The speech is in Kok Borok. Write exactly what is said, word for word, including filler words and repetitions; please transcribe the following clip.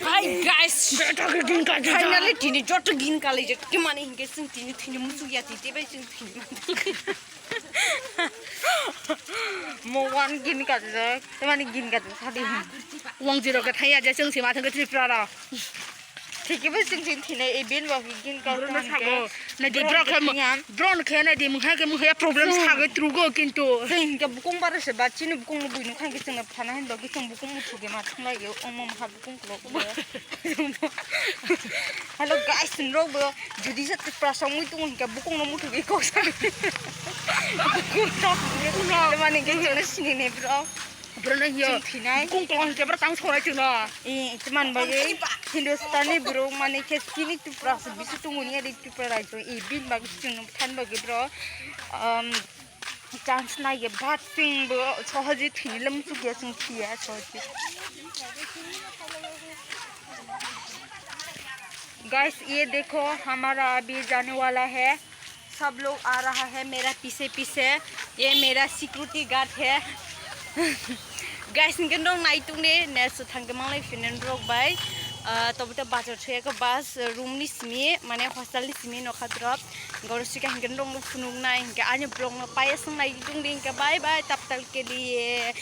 Hi guys, finally tini joto gin kali je kemani hinke sing tini tini musu ya titi bai sing tini. Mo wan gin kajak, temani gin kajak sadi. Wang jiro ke thaya je sing sima thang ke Tripura ra. Thiki bai sing sing tini e bin ba gin kajak. Bro no sago, na di bro ke mo, bro no ke na di mungha ke mungha problem sago trugo kintu. Sing ke bukung bare se ba chini bukung no buino khang ke sing na phana hin ba ke sing bukung mutu ke ma thang lai yo omo mha bukung klo. Hello guys, nrok bo judi sa prasong mui tungo hinka bukung no mutu ke kok sa. Bukung tok. Mane ke chana sini ne bro. Bro na hiyo. Chini thinai. Bukung tong hinka bro tang sorai chuna. Eh, teman bagi Hindustani bro mane ke sini tu prasong bisu tungo ni adi tu prasong i bin bagi chunu than bagi bro. Um, Chance nai ye bat sing bo sohoji thini lem suk ya sing thia sohoji. Guys, ये देखो, हमारा अभी जाने वाला है। सब लोग आ रहा है मेरा पीछे पीछे। ये मेरा सिक्योरिटी गार्ड है। Guys, hingke nong naitung de, next thangke manglai finen rok bai. Ah, tobo te bazar thuyako bus, room ni simi, mane hostel ni simi nokha drop. Goro sika hingke nong no phunuk nai, hingke ani vlog no paya song naitung de, hingke bye bye, tap tal ke liye.